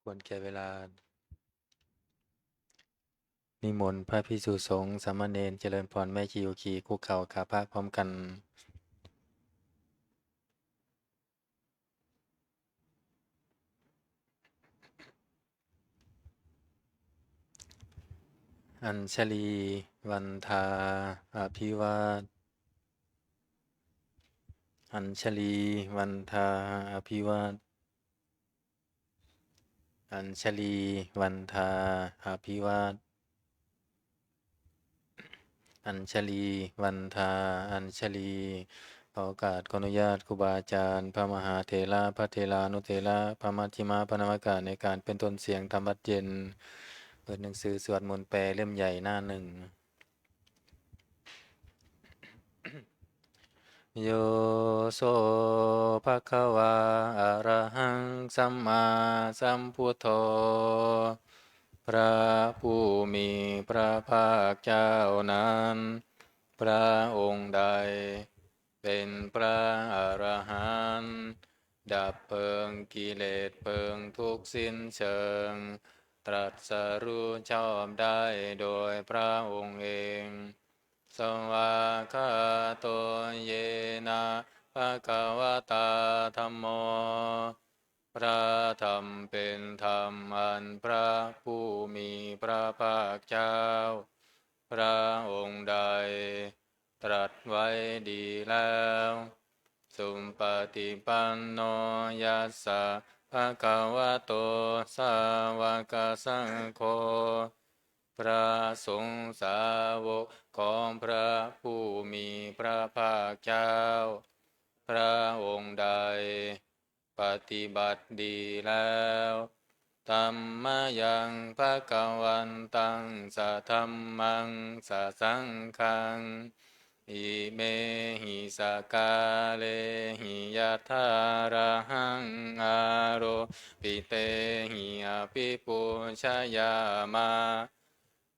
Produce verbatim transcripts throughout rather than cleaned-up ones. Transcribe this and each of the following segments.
ควรแก่เวลา นิมนต์พระภิกษุสงฆ์ สามเณร เจริญพร แม่ชี อุคี คุกเข่ากราบพระพร้อมกัน Añjalī vandā abhivād Añjalī vandā abhivād Añjalī vandā abhivād Añjalī vandā Añjalī ขอโอกาสขออนุญาตครูบาอาจารย์ พระมหาเถระ พระเถรานุเถระ พระมัชฌิมะ พระนวกะ ในการเป็นต้นเสียงธรรมวัตรเย็น เปิดหนังสือสวดมนต์แปลเล่มใหญ่หน้าหนึ่ง Yo so bhagavā arahaṃ sammāsambuddho พระผู้มีพระภาคเจ้านั้น พระองค์ใด เป็นพระอรหันต์ ดับเพลิงกิเลสเพลิงทุกข์สิ้นเชิง ตรัสรู้ชอบได้โดยพระองค์เอง Svākkhāto yena bhagavatā dhammo พระธรรมเป็นธรรมอันพระผู้มีพระภาคเจ้า พระองค์ใด ตรัสไว้ดีแล้ว Supaṭipanno yassa bhagavato sāvakasaṅgho พระสงฆ์สาวกของพระผู้มีพระภาคเจ้า พระองค์ใด ปฏิบัติดีแล้ว Tammayaṃ bhagavantaṃ sadhammaṃ sasaṅghaṃ imehi sakkārehi yathārahaṃ āropitehi abhipūjayāma.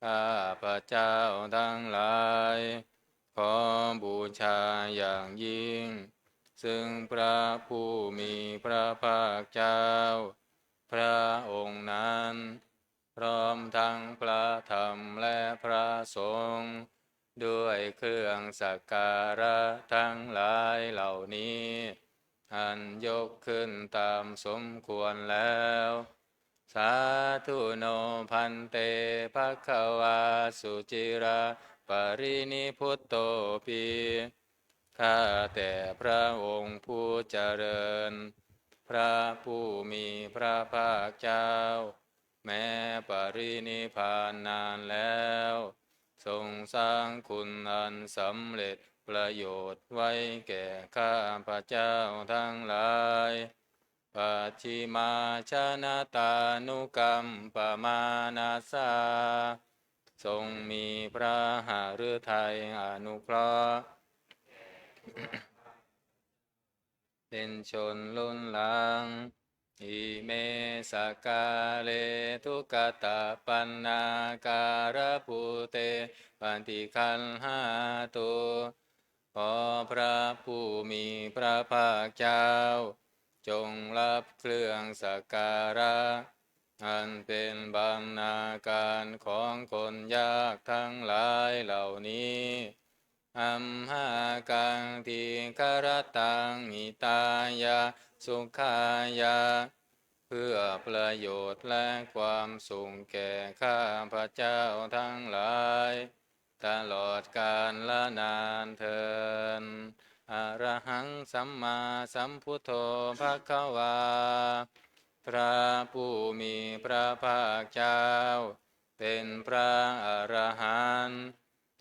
ข้าพเจ้าทั้งหลาย ขอบูชาอย่างยิ่ง ซึ่งพระผู้มีพระภาคเจ้า พระองค์นั้น พร้อมทั้งพระธรรมและพระสงฆ์ ด้วยเครื่องสักการะทั้งหลายเหล่านี้ อันยกขึ้นตามสมควรแล้ว Sādhu no bhante bhagavā suciraparinibbutopi ข้าแต่พระองค์ผู้เจริญ พระผู้มีพระภาคเจ้า แม้ปรินิพพานนานแล้ว ทรงสร้างคุณอันสำเร็จประโยชน์ไว้แก่ข้าพเจ้าทั้งหลาย Pacchimājanatānukampamānasā ทรงมีพระหฤทัยอนุเคราะห์ เป็นชนรุ่นหลัง Ime sakkāre duggatapaṇṇākārabhūte paṭiggaṇhātu ขอพระผู้มีพระภาคเจ้า จงรับเครื่องสักการะ อันเป็นบรรณาการของคนยากทั้งหลายเหล่านี้ Amhākaṃ dīgharattaṃ hitāya sukhāya เพื่อประโยชน์และความสุขแก่ข้าพเจ้าทั้งหลาย ตลอดกาลนานเทอญ Arahaṃ sammāsambuddho bhagavā พระผู้มีพระภาคเจ้า เป็นพระอรหันต์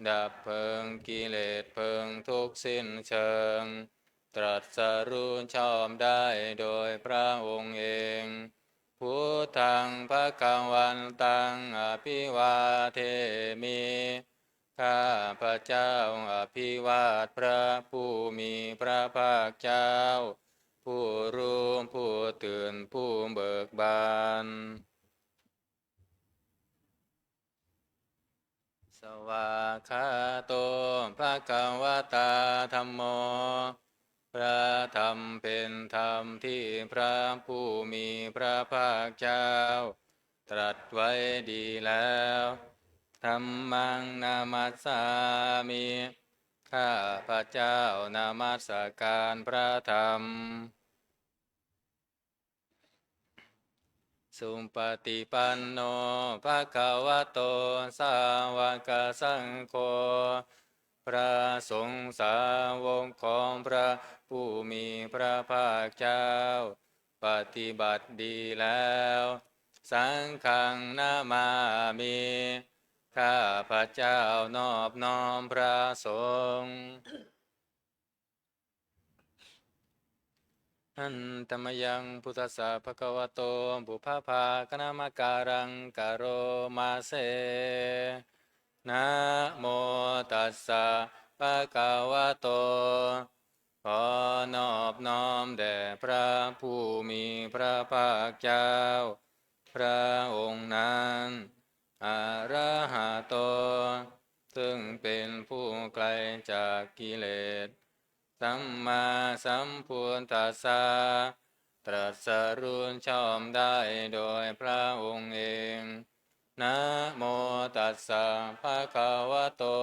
ดับเพลิงกิเลสเพลิงทุกข์สิ้นเชิง ตรัสรู้ชอบได้โดยพระองค์เอง Buddhaṃ bhagavantaṃ abhivādemi ข้าพเจ้าอภิวาทพระผู้มีพระภาคเจ้า ผู้รู้ผู้ตื่นผู้เบิกบาน Svākkhāto bhagavatā dhammo พระธรรมเป็นธรรมที่พระผู้มีพระภาคเจ้าตรัสไว้ดีแล้ว Dhammaṃ namassāmi ข้าพเจ้านมัสการพระธรรม Supaṭipanno bhagavato sāvakasaṅgho พระสงฆ์สาวกของพระผู้มีพระภาคเจ้า ปฏิบัติดีแล้ว Saṅghaṃ namāmi ข้าพเจ้านอบน้อมพระสงฆ์ Handa mayaṃ buddhassa bhagavato pubbabhāganamakāraṃ karoma se. Namo tassa bhagavato ขอนอบน้อมแด่พระผู้มีพระภาคเจ้า พระองค์นั้น arahato ซึ่งเป็นผู้ไกลจากกิเลส sammāsambuddhassa ตรัสรู้ชอบได้โดยพระองค์เอง Namo tassa bhagavato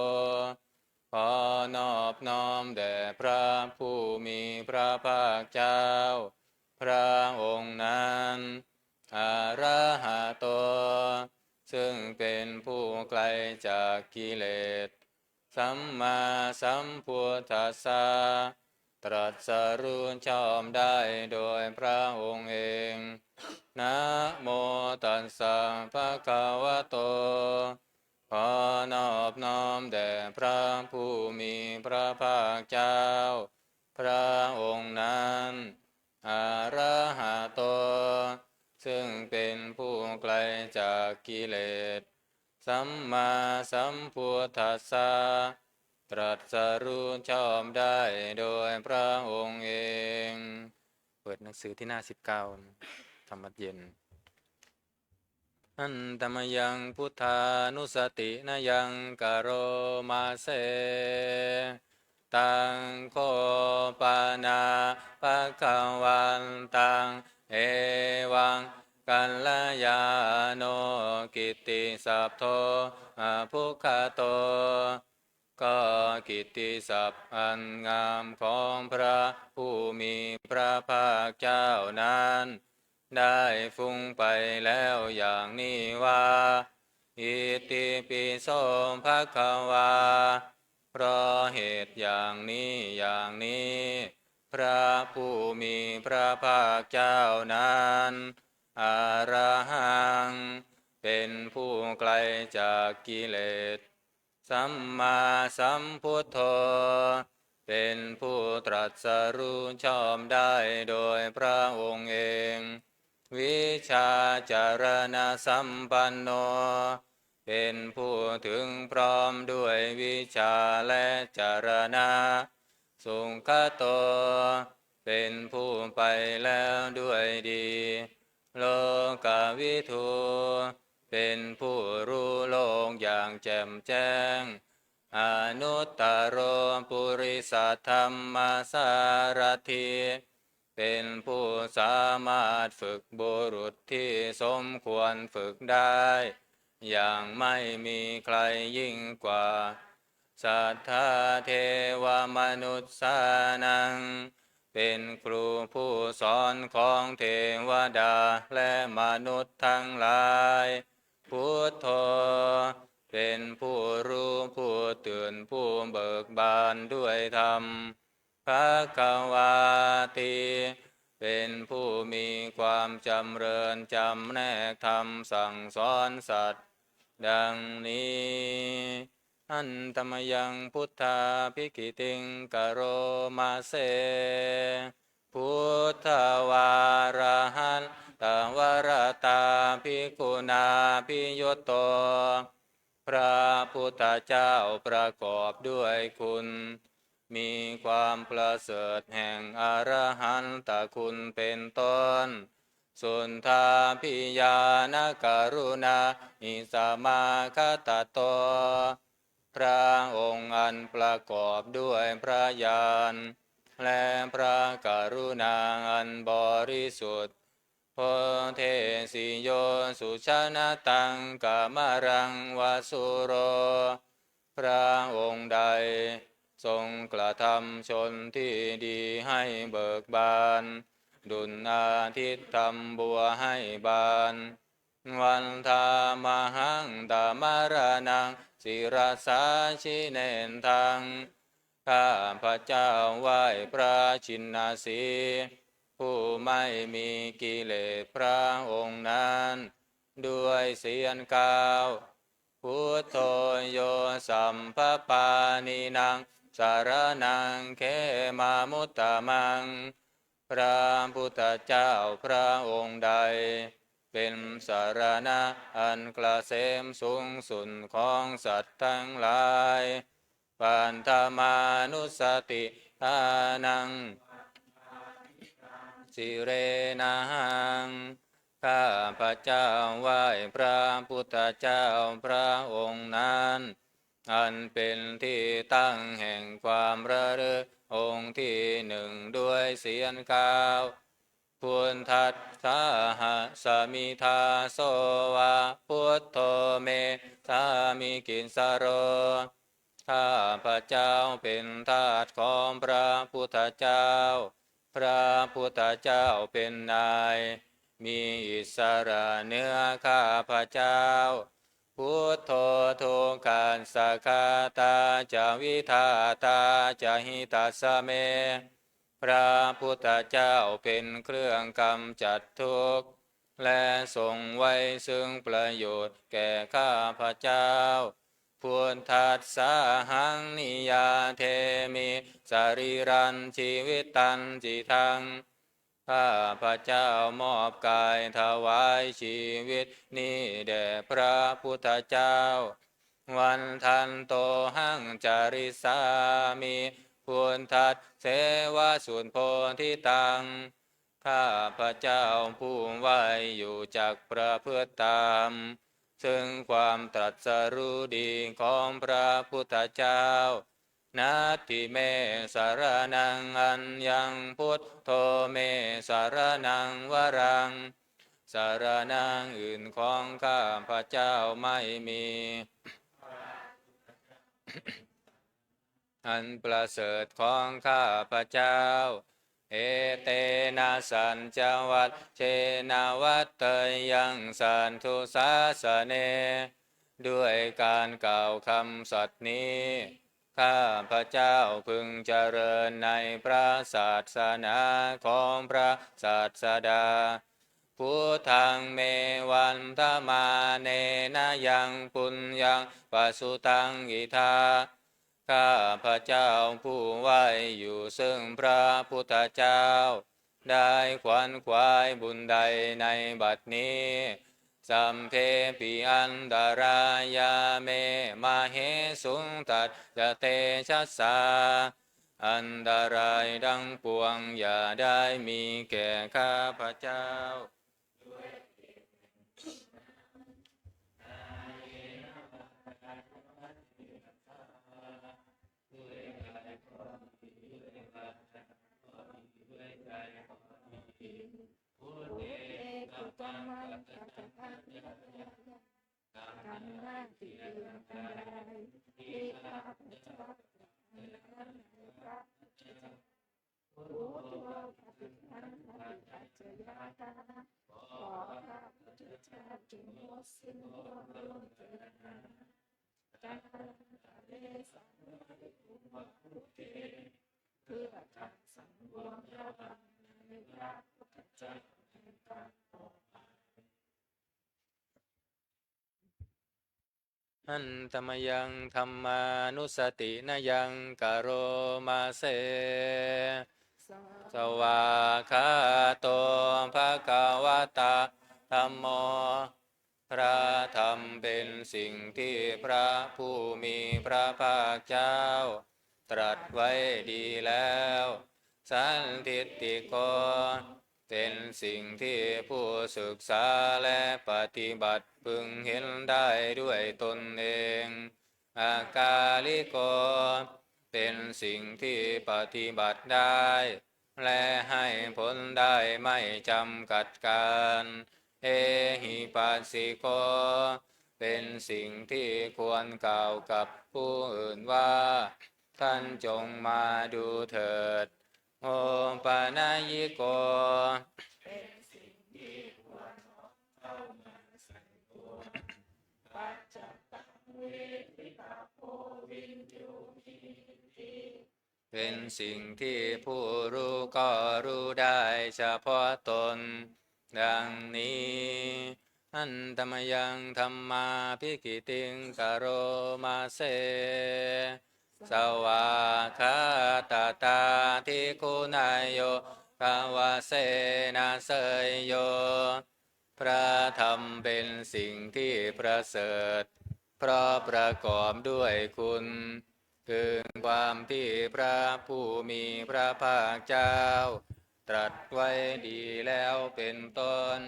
ขอนอบน้อมแด่พระผู้มีพระภาคเจ้า พระองค์นั้น arahato ซึ่งเป็นผู้ไกลจากกิเลส sammāsambuddhassa ตรัสรู้ชอบได้โดยพระองค์เอง Namo tassa bhagavato ขอนอบน้อมแด่พระผู้มีพระภาคเจ้า พระองค์นั้น arahato ซึ่งเป็นผู้ไกลจากกิเลส sammāsambuddhassa ตรัสรู้ชอบได้โดยพระองค์เอง เปิดหนังสือที่หน้าสิบเก้า ธรรมวัตรเย็น Handa mayaṃ buddhānussatinayaṃ karoma se. Taṃ kho pana bhagavantaṃ evaṃ kalyāṇo kittisaddo abbhuggato ก็กิตติศัพท์อันงามของพระผู้มีพระภาคเจ้านั้น ได้ฟุ้งไปแล้วอย่างนี้ว่า Itipi so bhagavā เพราะเหตุอย่างนี้อย่างนี้ พระผู้มีพระภาคเจ้านั้น arahaṃ เป็นผู้ไกลจากกิเลส sammāsambuddho เป็นผู้ตรัสรู้ชอบได้โดยพระองค์เอง vijjācaraṇasampanno เป็นผู้ถึงพร้อมด้วยวิชชาและจรณะ sugato เป็นผู้ไปแล้วด้วยดี lokavidū เป็นผู้รู้โลกอย่างแจ่มแจ้ง anuttaro purisadammasārathi เป็นผู้สามารถฝึกบุรุษที่สมควรฝึกได้ อย่างไม่มีใครยิ่งกว่า satthā devamanussānaṃ เป็นครูผู้สอนของเทวดาและมนุษย์ทั้งหลาย buddho เป็นผู้รู้ผู้ตื่นผู้เบิกบานด้วยธรรม bhagavāti เป็นผู้มีความจำเริญจำแนกธรรมสั่งสอนสัตว์ ดังนี้ Handa mayaṃ buddhābhigītiṃ karoma se. Buddhavārahantavaratā bhikkhunā abhiyutto พระพุทธเจ้าประกอบด้วยคุณ มีความประเสริฐแห่งอรหันตคุณเป็นต้น suddhābhiñāṇakaruṇāhi samāgatatto พระองค์อันประกอบด้วยพระญาณ และพระกรุณาอันบริสุทธิ์ Bodhesi yo sujanataṃ kamalaṃ va sūro พระองค์ใดทรงกระทำชนที่ดีให้เบิกบาน ดุจอาทิตย์ทำบัวให้บาน Vandāmahaṃ tamaraṇaṃ sirasā jinendaṃ ข้าพเจ้าไหว้พระจินสีห์ ผู้ไม่มีกิเลสพระองค์นั้น ด้วยเสี้ยนเกล้า Buddho yo sabbapāṇīnaṃ saraṇaṃ khemamuttamaṃ พระพุทธเจ้าพระองค์ใด เป็นสรณะอันเกษมสูงสุดของสัตว์ทั้งหลาย Paṭhamānussatiṭṭhānaṃ sirena haṃ ข้าพเจ้าไหว้พระพุทธเจ้าพระองค์นั้น อันเป็นที่ตั้งแห่งความระลึกองค์ที่หนึ่งด้วยเสี้ยนเกล้า Buddhassāhasmi dāso va buddho me sāmikissaro ข้าพเจ้าเป็นทาสของพระพุทธเจ้า พระพุทธเจ้าเป็นนาย มีอิสระเหนือข้าพเจ้า Buddho dukkhassa ghātā ca vidhātā ca hitassa me พระพุทธเจ้าเป็นเครื่องกำจัดทุกข์ และทรงไว้ซึ่งประโยชน์แก่ข้าพเจ้า Buddhassāhaṃ niyyādemi sarīrañjīvitañcidaṃ ข้าพเจ้ามอบกายถวายชีวิตนี้แด่พระพุทธเจ้า Vandantohaṃ carissāmi buddhasseva subodhitaṃ ข้าพเจ้าผู้ไหว้อยู่จักประพฤติตาม ซึ่งความตรัสรู้ดีของพระพุทธเจ้า Natthi me saraṇaṃ aññaṃ buddho me saraṇaṃ varaṃ สรณะอื่นของข้าพเจ้าไม่มี อันประเสริฐของข้าพเจ้า Etena saccavajjena vaḍḍheyyaṃ satthu sāsane ด้วยการกล่าวคำสัตย์นี้ ข้าพเจ้าพึงเจริญในพระศาสนาของพระศาสดา Buddhaṃ me vandamānena yaṃ puññaṃ pasutaṃ idha ข้าพเจ้าผู้ไหว้อยู่ซึ่งพระพุทธเจ้า ได้ขวนขวายบุญใดในบัดนี้ Sabbepi antarāyā me māhesuṃ tassa tejasā อันตรายทั้งปวงอย่าได้มีแก่ข้าพเจ้า Buddhe kukammaṃ katayāya กรรมหน้าที่อันตรายที่ข้าพเจ้าทำในพระพุทธเจ้า Buddho paṭiggaṇhati accayantaṃ ขอพระพุทธเจ้าจงงดสิ้นโทษด้วยเถิด Kālantare saṃvarituṃ va buddhe เพื่อการสังรวมระวังในพระพุทธเจ้าในการต่อไป Handa mayaṃ dhammānussatinayaṃ karoma se. Svākkhāto bhagavatā dhammo พระธรรมเป็นสิ่งที่พระผู้มีพระภาคเจ้าตรัสไว้ดีแล้ว Sandiṭṭhiko เป็นสิ่งที่ผู้ศึกษาและปฏิบัติพึงเห็นได้ด้วยตนเอง Akāliko เป็นสิ่งที่ปฏิบัติได้ และให้ผลได้ไม่จำกัดกาล ehipassiko เป็นสิ่งที่ควรกล่าวกับผู้อื่นว่า ท่านจงมาดูเถิด opanayiko เป็นสิ่งที่ควรน้อมเข้ามาใส่ตัว paccattaṃ veditabbo viññūhīti เป็นสิ่งที่ผู้รู้ก็รู้ได้เฉพาะตน ดังนี้ handa mayaṃ dhammābhigītiṃ karoma se svākkhātatādiguṇayogavasena seyyo พระธรรมเป็นสิ่งที่ประเสริฐ เพราะประกอบด้วยคุณ คือความที่พระผู้มีพระภาคเจ้า ตรัสไว้ดีแล้วเป็นต้น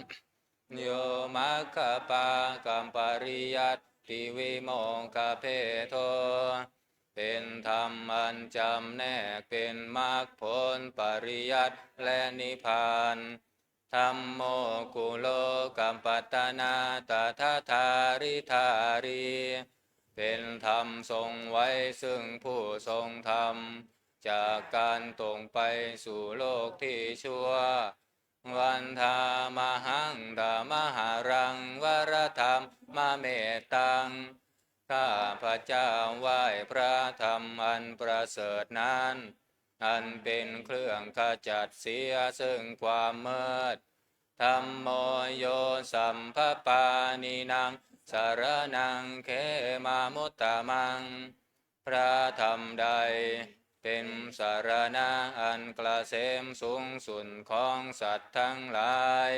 yo maggapākaṃ pariyattha vimokkhabhedo เป็นธรรมอันจำแนกเป็นมรรคผลปริยัติและนิพพาน dhammo kulokapattanā tadadhāridhārī เป็นธรรมทรงไว้ซึ่งผู้ทรงธรรม จากการตกไปสู่โลกที่ชั่ว vandāmahaṃ tamaharaṃ varadhammamettaṃ ข้าพเจ้าไหว้พระธรรมอันประเสริฐนั้น อันเป็นเครื่องขจัดเสียซึ่งความมืด dhammo yo sabbapāṇīnaṃ saraṇaṃ khemamuttamaṃ พระธรรมใดเป็นสรณะอันเกษมสูงสุดของสัตว์ทั้งหลาย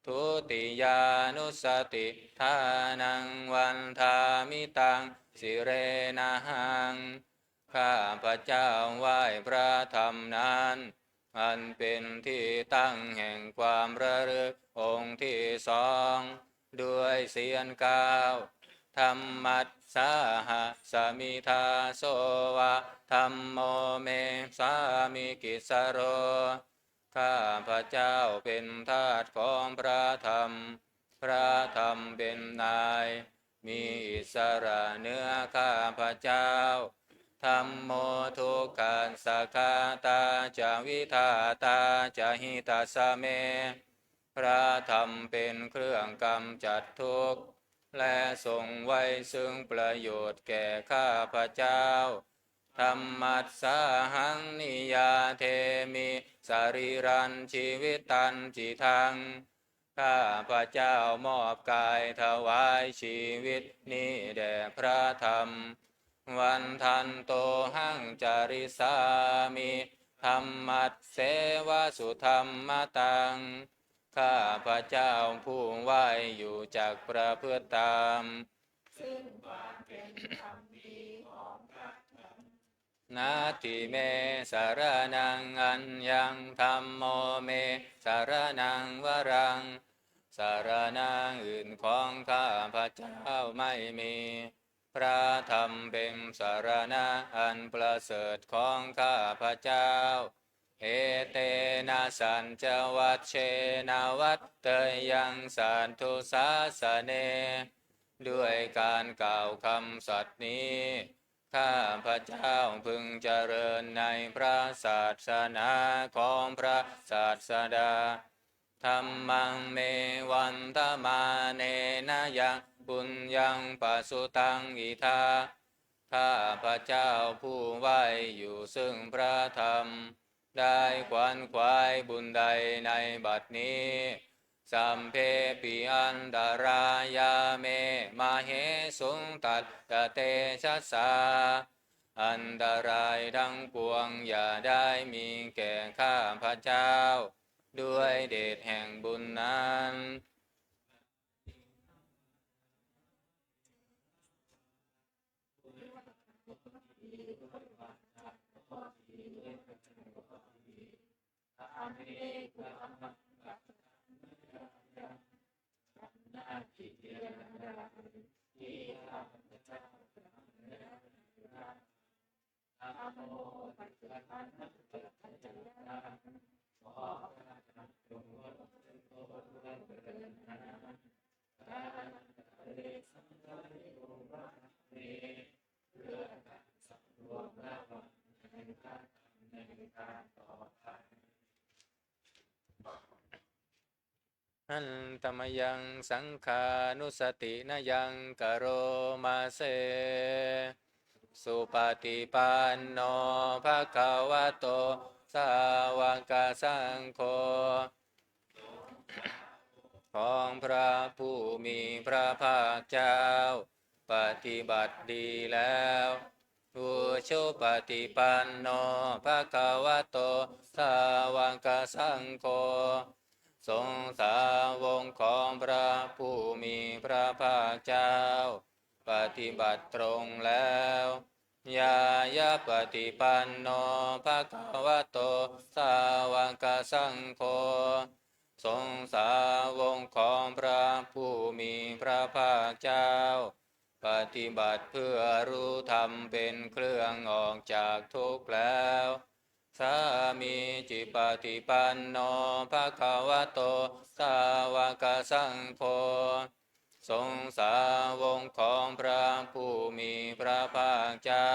dutiyānussatiṭṭhānaṃ vandāmi taṃ sirenahaṃ ข้าพเจ้าไหว้พระธรรมนั้น อันเป็นที่ตั้งแห่งความระลึกองค์ที่สอง ด้วยเสียงกล่าว dhammassāhasmi dāso va dhammo me sāmikissaro ข้าพเจ้าเป็นทาสของพระธรรม พระธรรมเป็นนาย มีอิสระเหนือข้าพเจ้า dhammo dukkhassa ghātā ca vidhātā ca hitassa me พระธรรมเป็นเครื่องกำจัดทุกข์ และทรงไว้ซึ่งประโยชน์แก่ข้าพเจ้า dhammassāhaṃ niyyādemi sarīrañjīvitañcidaṃ ข้าพเจ้ามอบกายถวายชีวิตนี้แด่พระธรรม vandantohaṃ carissāmi dhammasseva sudhammataṃ ข้าพเจ้าผู้ไหว้อยู่จักประพฤติตาม ซึ่งความเป็นธรรมดีของพระธรรม natthi me saraṇaṃ aññaṃ dhammo me saraṇaṃ varaṃ สรณะอื่นของข้าพเจ้าไม่มี พระธรรมเป็นสรณะอันประเสริฐของข้าพเจ้า etena saccavajjena vaḍḍheyyaṃ satthu sāsane ด้วยการกล่าวคำสัตย์นี้ ข้าพเจ้าพึงเจริญในพระศาสนาของพระศาสดา dhammaṃ me vandamānena yaṃ puññaṃ pasutaṃ idha ข้าพเจ้าผู้ไหว้อยู่ซึ่งพระธรรม ได้ขวนขวายบุญใดในบัดนี้ sabbepi antarāyā me māhesuṃ tassa tejasā อันตรายทั้งปวงอย่าได้มีแก่ข้าพเจ้า ด้วยเดชแห่งบุญนั้น Handa mayaṃ saṅghānussatinayaṃ karoma se. Supaṭipanno bhagavato sāvakasaṅgho. ของพระผู้มีพระภาคเจ้า ปฏิบัติดีแล้ว Ujupaṭipanno bhagavato sāvakasaṅgho. สงฆ์สาวกของพระผู้มีพระภาคเจ้า ปฏิบัติตรงแล้ว Ñāyapaṭipanno bhagavato sāvakasaṅgho. สงฆ์สาวกของพระผู้มีพระภาคเจ้า ปฏิบัติเพื่อรู้ธรรมเป็นเครื่องออกจากทุกข์แล้ว Sāmīcipaṭipanno bhagavato sāvakasaṅgho. สงฆ์สาวกของพระผู้มีพระภาคเจ้า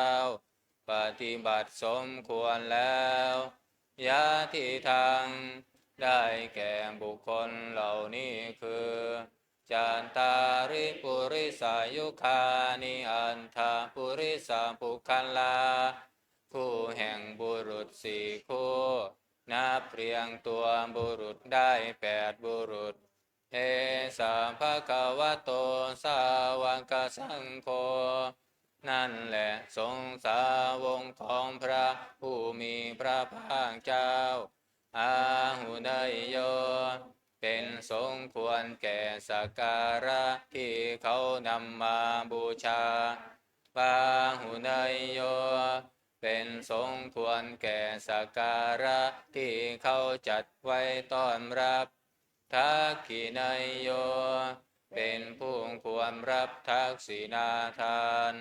ปฏิบัติสมควรแล้ว Yadidaṃ ได้แก่บุคคลเหล่านี้คือ Cattāri purisayugāni aṭṭha purisapuggalā. คู่แห่งบุรุษสี่คู่ นับเรียงตัวบุรุษได้แปดบุรุษ Esa bhagavato sāvakasaṅgho. นั่นแหละสงฆ์สาวกของพระผู้มีพระภาคเจ้า Āhuneyyo เป็นสงฆ์ควรแก่สักการะที่เขานำมาบูชา Pāhuneyyo เป็นสงฆ์ควรแก่สักการะที่เขาจัดไว้ต้อนรับ Dakkhiṇeyyo เป็นผู้ควรรับทักษิณาทาน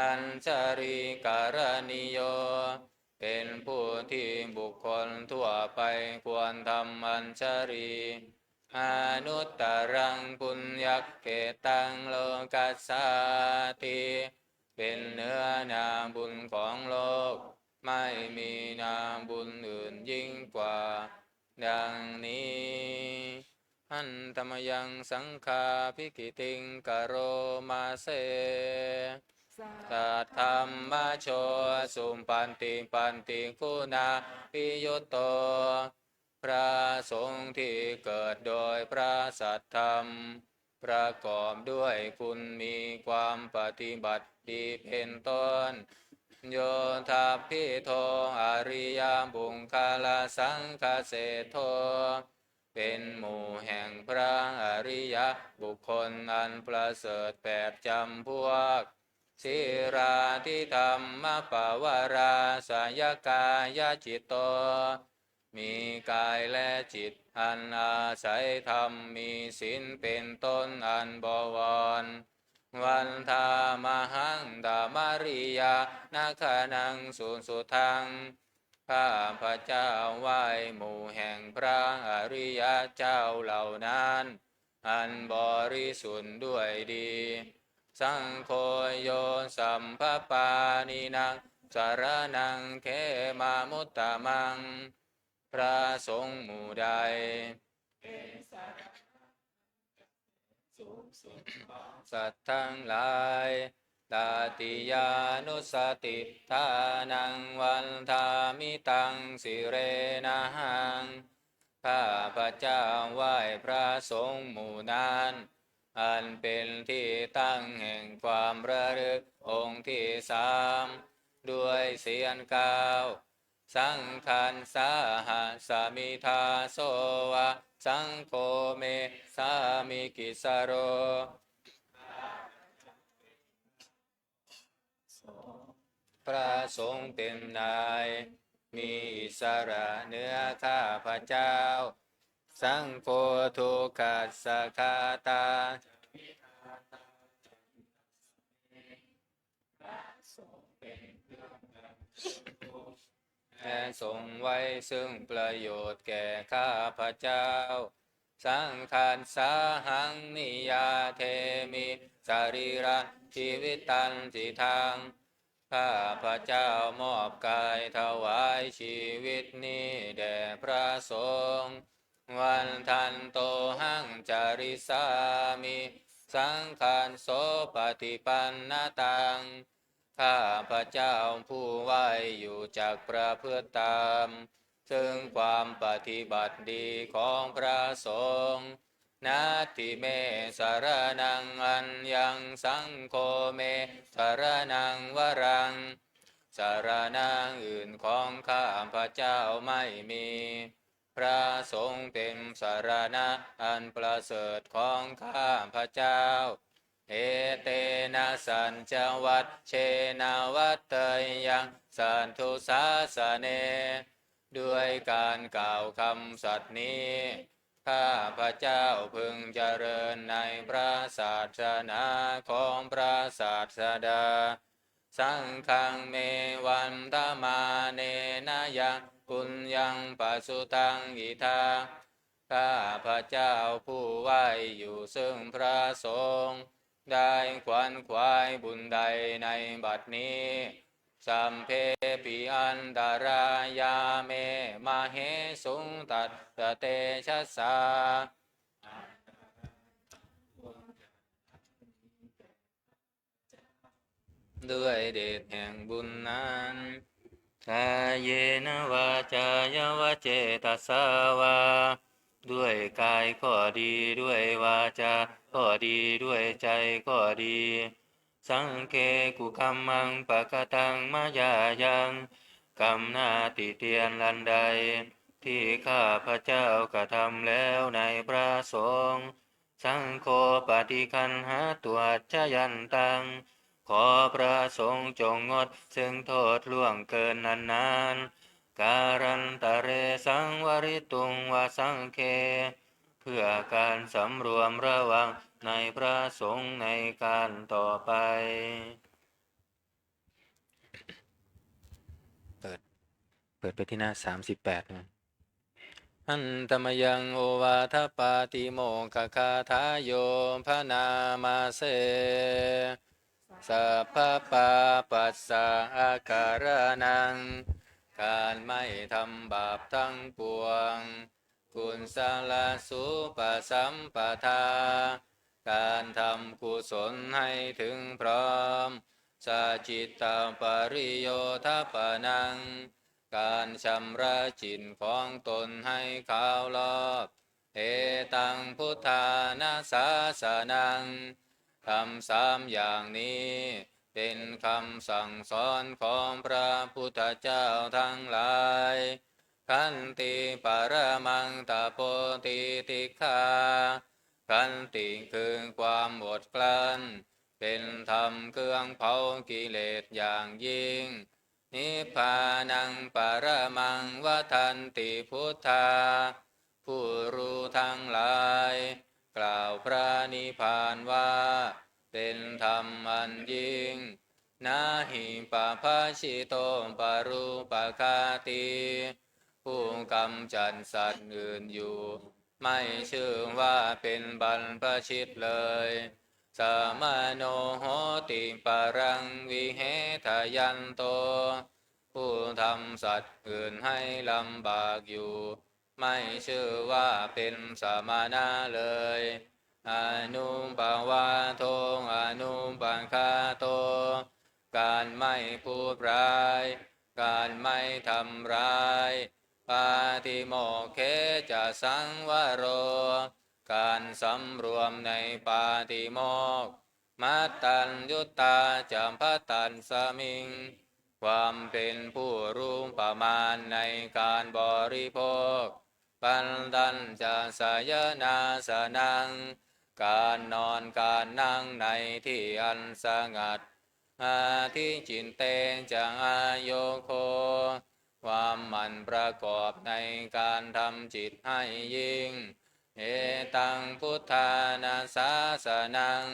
Añjalikaraṇīyo เป็นผู้ที่บุคคลทั่วไปควรทำอัญชลี Anuttaraṃ puññakkhettaṃ lokassāti. เป็นเนื้อนาบุญของโลก ไม่มีนาบุญอื่นยิ่งกว่า ดังนี้ Handa mayaṃ saṅghābhigītiṃ karoma se. Saddhammajo supaṭipattiguṇābhiyutto. พระสงฆ์ที่เกิดโดยพระสัทธรรม ประกอบด้วยคุณมีความปฏิบัติดีเป็นต้น Yoṭṭhabbidho ariyapuggalasaṅghaseṭṭho. เป็นหมู่แห่งพระอริยบุคคลอันประเสริฐแปดจำพวก Sīlādidhammapavarāsayakāyacitto. มีกายและจิตอันอาศัยธรรมมีศีลเป็นต้นอันบวร Vandāmahaṃ tamariyāna gaṇaṃ susuddhaṃ. ข้าพเจ้าไหว้หมู่แห่งพระอริยเจ้าเหล่านั้น อันบริสุทธิ์ด้วยดี Saṅgho yo sabbapāṇīnaṃ saraṇaṃ khemamuttamaṃ. พระสงฆ์หมู่ใด สัตว์ทั้งหลาย Tatiyānussatiṭṭhānaṃ vandāmi taṃ sirenahaṃ. ข้าพเจ้าไหว้พระสงฆ์หมู่นั้น อันเป็นที่ตั้งแห่งความระลึกองค์ที่สาม ด้วยเสียงกล่าว Saṅghassāhasmi dāso va, saṅgho me sāmikissaro. พระสงฆ์เป็นนาย มีอิสระเหนือข้าพเจ้า Saṅgho dukkhassa ghātā. พระสงฆ์ และทรงไว้ซึ่งประโยชน์แก่ข้าพเจ้า Saṅghassa haṃ niyyādemi sarīrañjīvitañcidaṃ ข้าพเจ้ามอบกายถวายชีวิตนี้แด่พระสงฆ์ Vandantohaṃ carissāmi saṅghassopaṭipannataṃ ข้าพเจ้าผู้ไหว้อยู่จักประพฤติตาม ซึ่งความปฏิบัติดีของพระสงฆ์ Natthi me saraṇaṃ aññaṃ saṅgho me saraṇaṃ varaṃ สรณะอื่นของข้าพเจ้าไม่มี พระสงฆ์เป็นสรณะอันประเสริฐของข้าพเจ้า Etena saccavajjena vaḍḍheyyaṃ satthu sāsane ด้วยการกล่าวคำสัตย์นี้ ข้าพเจ้าพึงเจริญในพระศาสนาของพระศาสดา Saṅghaṃ me vandamānena yaṃ puññaṃ pasutaṃ idha ข้าพเจ้าผู้ไหว้อยู่ซึ่งพระสงฆ์ ได้ขวนขวายบุญใดในบัดนี้ Sabbepi antarāyā me māhesuṃ tassa tejasā ด้วยเดชแห่งบุญนั้น Kāyena vācāya va cetasā vā ด้วยกายก็ดี ด้วยวาจาก็ดี ด้วยใจก็ดี Saṅghe kukammaṃ pakataṃ mayā yaṃ กรรมหน้าติเตียนอันใด ที่ข้าพเจ้ากระทำแล้วในพระสงฆ์ Saṅgho paṭiggaṇhatu accayantaṃ ขอพระสงฆ์จงงดซึ่งโทษล่วงเกินนั้นๆ Kālantare saṃvarituṃ va saṅghe เพื่อการสำรวมระวังในพระสงฆ์ในการต่อไป เปิด เปิดไปที่หน้าสามสิบแปดนะ Handa mayaṃ ovādapātimokkhagathayo bhaṇāma se. Sabbapāpassa akaraṇaṃ การไม่ทำบาปทั้งปวง Kusalasupasampadā การทำกุศลให้ถึงพร้อม Sacittapariyodapanaṃ การชำระจิตของตนให้ขาวรอบ Etaṃ buddhāna sāsanaṃ ธรรมสามอย่างนี้เป็นคำสั่งสอนของพระพุทธเจ้าทั้งหลาย Khanti paramaṃ tapo titikkhā ขันติคือความอดกลั้น เป็นธรรมเครื่องเผากิเลสอย่างยิ่ง Nibbānaṃ paramaṃ vadanti buddhā ผู้รู้ทั้งหลาย กล่าวพระนิพพานว่า เป็นธรรมอันยิ่ง Na hi pabbajito parūpaghātī ผู้กำจัดสัตว์อื่นอยู่ ไม่ชื่อว่าเป็นบรรพชิตเลย Samano hoti paraṃ vihetayanto ผู้ทำสัตว์อื่นให้ลำบากอยู่ ไม่ชื่อว่าเป็นสมณะเลย Anuppavādo anupaghāto การไม่พูดร้าย การไม่ทำร้าย Pātimokkhe ca saṃvaro การสำรวมในปาติโมกข์ Mattaññutā ca bhaddasmiṃ ความเป็นผู้รู้ประมาณในการบริโภค Pantañca sayanāsanaṃ การนอนการนั่งในที่อันสงัด Adhicitte ca āyogo ความหมั่นประกอบในการทำจิตให้ยิ่ง Etaṃ buddhāna sāsanaṃ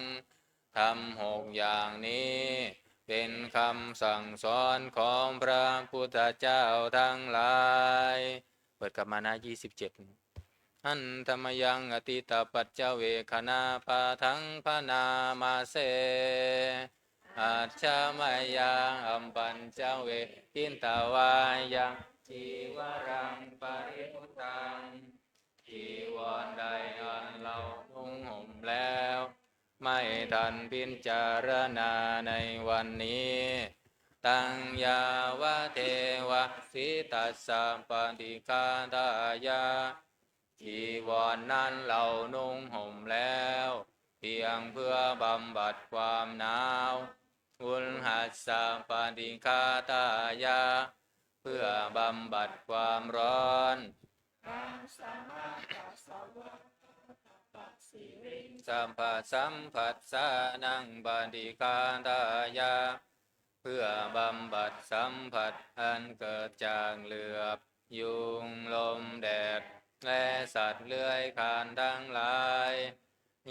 ธรรมหกอย่างนี้ เป็นคำสั่งสอนของพระพุทธเจ้าทั้งหลาย เปิดกลับมาหน้า ยี่สิบเจ็ด Handa mayaṃ atītapaccavekkhaṇapāṭhaṃ bhaṇāma se. Ajja mayā appaññavekkhitvā yaṃ cīvaraṃ paribhuttaṃ. จีวรใดอันเรานุ่งห่มแล้ว ไม่ทันพิจารณาในวันนี้ Taṃ yāvadeva sītassa paṭighātāya. จีวรนั้นเรานุ่งห่มแล้ว เพียงเพื่อบำบัดความหนาว Uṇhassa paṭighātāya. เพื่อบำบัดความร้อน Aṃsamattassa vātapattanasiriṃ sabbasampassānaṃ paṭighātāya. เพื่อบำบัดสัมผัสอันเกิดจากเหลือบ ยุง ลม แดด และสัตว์เลื้อยคลานทั้งหลาย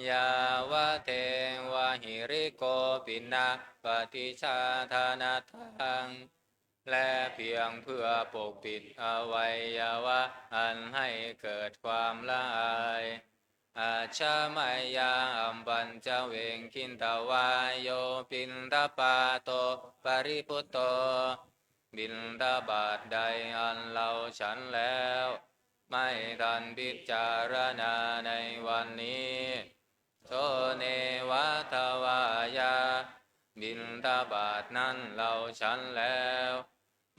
Yāvadeva hirikopinapaṭicchādanatthaṃ. และเพียงเพื่อปกปิดอวัยวะอันให้เกิดความละอาย Ajja mayā appaññavekkhitvā yo piṇḍapāto paribhutto. บิณฑบาตใดอันเราฉันแล้ว ไม่ทันพิจารณาในวันนี้ So neva davāya. บิณฑบาตนั้นเราฉันแล้ว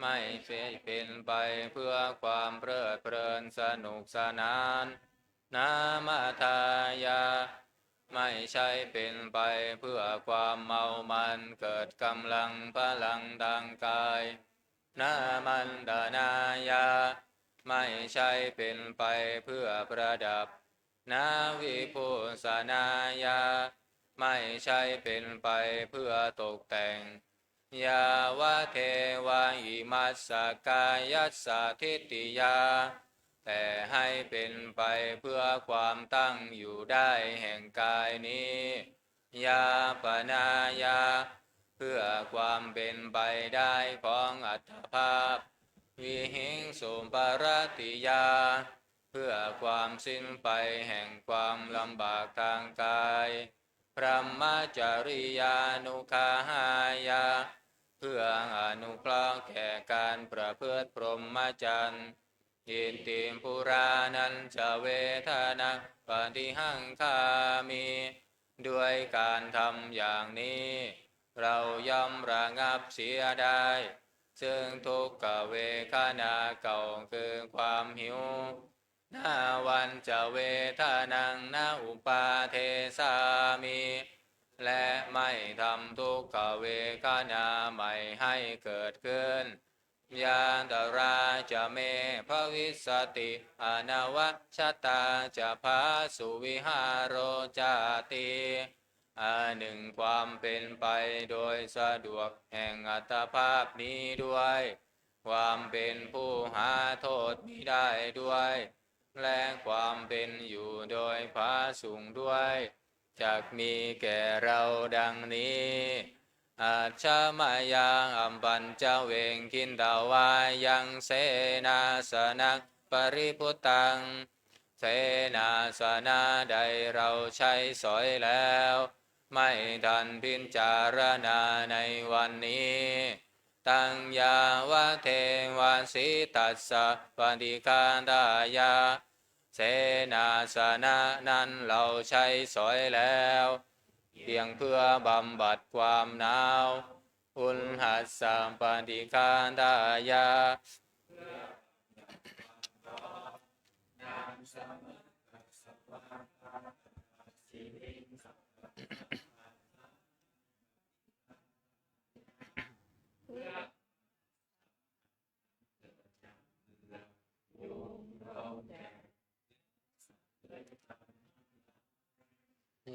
ไม่ใช่เป็นไปเพื่อความเพลิดเพลินสนุกสนาน Na madāya. ไม่ใช่เป็นไปเพื่อความเมามันเกิดกำลังพลังทางกาย Na maṇḍanāya. ไม่ใช่เป็นไปเพื่อประดับ Na vibhūsanāya. ไม่ใช่เป็นไปเพื่อตกแต่ง Yāvadeva imassa kāyassa ṭhitiyā. แต่ให้เป็นไปเพื่อความตั้งอยู่ได้แห่งกายนี้ Yāpanāya. เพื่อความเป็นไปได้ของอัตภาพ Vihiṃsuparatiyā. เพื่อความสิ้นไปแห่งความลำบากทางกาย Brahmacariyānuggahāya. เพื่ออนุเคราะห์แก่การประพฤติพรหมจรรย์ Iti purāṇañca vedanaṃ paṭihaṅkhāmi. ด้วยการทำอย่างนี้ เราย่อมระงับเสียได้ ซึ่งทุกขเวทนาเก่าคือความหิว Nāvañca vedanaṃ na uppādessāmi. และไม่ทำทุกขเวทนาใหม่ให้เกิดขึ้น Yātrā ca me bhavissati anavajjatā ca phāsuvihāro cāti. อันหนึ่งความเป็นไปโดยสะดวกแห่งอัตภาพนี้ด้วย ความเป็นผู้หาโทษมิได้ด้วย และความเป็นอยู่โดยผาสุกด้วย จักมีแก่เราดังนี้ Ajja mayā appaññavekkhitvā yaṃ senāsanaṃ paribhuttaṃ. เสนาสนะใดเราใช้สอยแล้ว ไม่ทันพิจารณาในวันนี้ Taṃ yāvadeva sītassa paṭighātāya. เสนาสนะนั้นเราใช้สอยแล้ว เพียงเพื่อบำบัดความหนาว Uṇhassa paṭighātāya.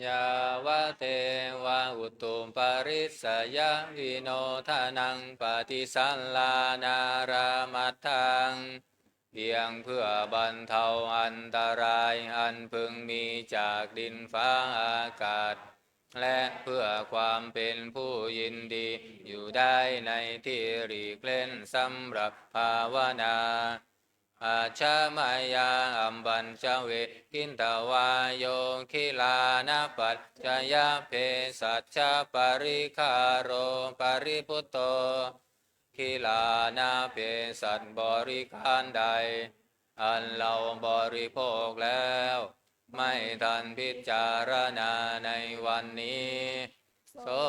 Yāvadeva utuparissayavinodanaṃ paṭisallānārāmatthaṃ. เพียงเพื่อบรรเทาอันตรายอันพึงมีจากดินฟ้าอากาศ และเพื่อความเป็นผู้ยินดีอยู่ได้ในที่หลีกเล่นสำหรับภาวนา Ajjhamāya appañcavekitvā yo gilānapaccayabhesajjaparikkhāro paribhutto, กิลานะเภสัชบริขารใด อันเราบริโภคแล้ว ไม่ทันพิจารณาในวันนี้ So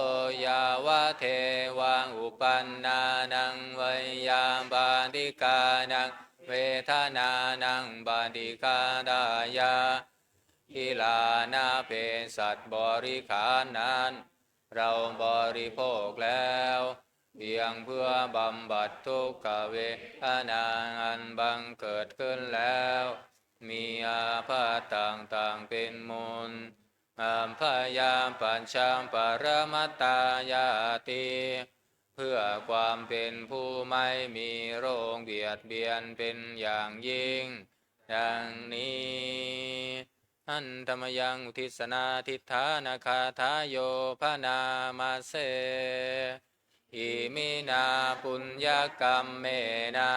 yāvadeva uppannānaṃ veyyābādhikānaṃ vedanānaṃ paṭighātāya, กิลานะเภสัชบริขารนั้น เราบริโภคแล้ว เพียงเพื่อบำบัดทุกขเวทนาอันบังเกิดขึ้นแล้ว มีอาพาธต่างๆเป็นมูล Abyāpajjhaparamatāyāti เพื่อความเป็นผู้ไม่มีโรคเบียดเบียนเป็นอย่างยิ่ง ดังนี้ Handa mayaṃ uddissanādhiṭṭhānagāthāyo bhaṇāma se. Iminā puññakammena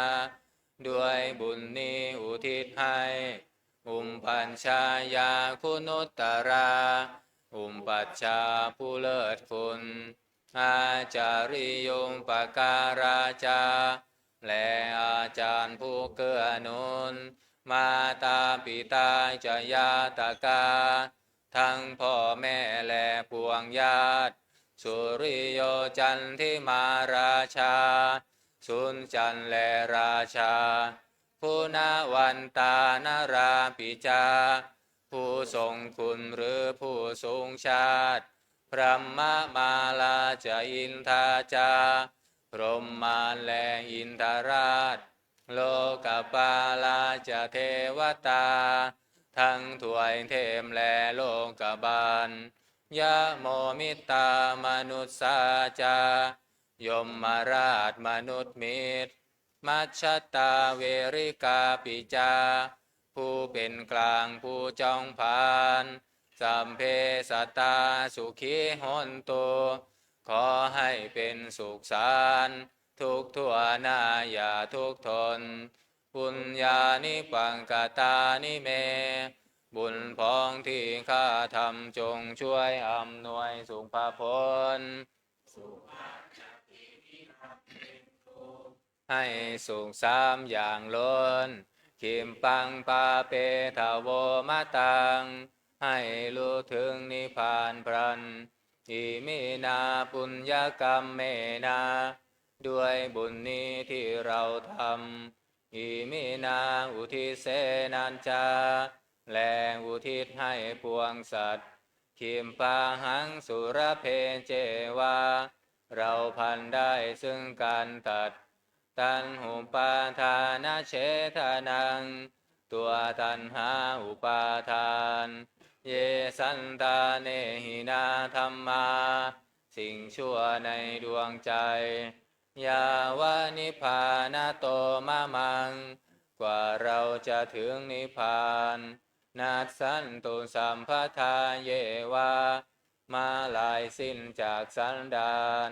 ด้วยบุญนี้อุทิศให้ Upajjhāyā guṇuttarā อุปัชฌาย์ผู้เลิศคุณ Ācariyūpakārā ca และอาจารย์ผู้เกื้อหนุน Mātā pitā ca ñātakā ทั้งพ่อแม่และปวงญาติ Suriyo candimā rājā สุนทร์จันทร์และราชา Guṇavantā narāpi ca ผู้ทรงคุณหรือผู้สูงชาติ Brahmamārā ca indā ca พรหมมารและอินทราช Lokapālā ca devatā ทั้งทวยเทพและโลกบาล Yamo mittā manussā ca ยมราชมนุษย์มิตร Majjhattā verikāpi ca ผู้เป็นกลางผู้จองผลาญ Sabbe sattā sukhī hontu ขอให้เป็นสุขสันต์ทุกทั่วหน้าอย่าทุกข์ทน Puññāni pakatāni me บุญพ้องที่ข้าทำจงช่วยอำนวยสุภผล ให้สุขสามอย่างล้น Khippaṃ pāpetha vo mataṃ ให้รู้ถึงนิพพานพลัน Iminā puññakammena ด้วยบุญนี้ที่เราทำ Iminā uddissenā ca และอุทิศให้ปวงสัตว์ Khippāhaṃ sulabhe ceva เราพลันได้ซึ่งการตัด Taṇhupādānachedanaṃ ตัวตัณหาอุปาทาน Ye santāne hinā dhammā สิ่งชั่วในดวงใจ Yāva nibbānato mamaṃ กว่าเราจะถึงนิพพาน Nassantu sabbadā yeva เมื่อลายสิ้นจากสันดาน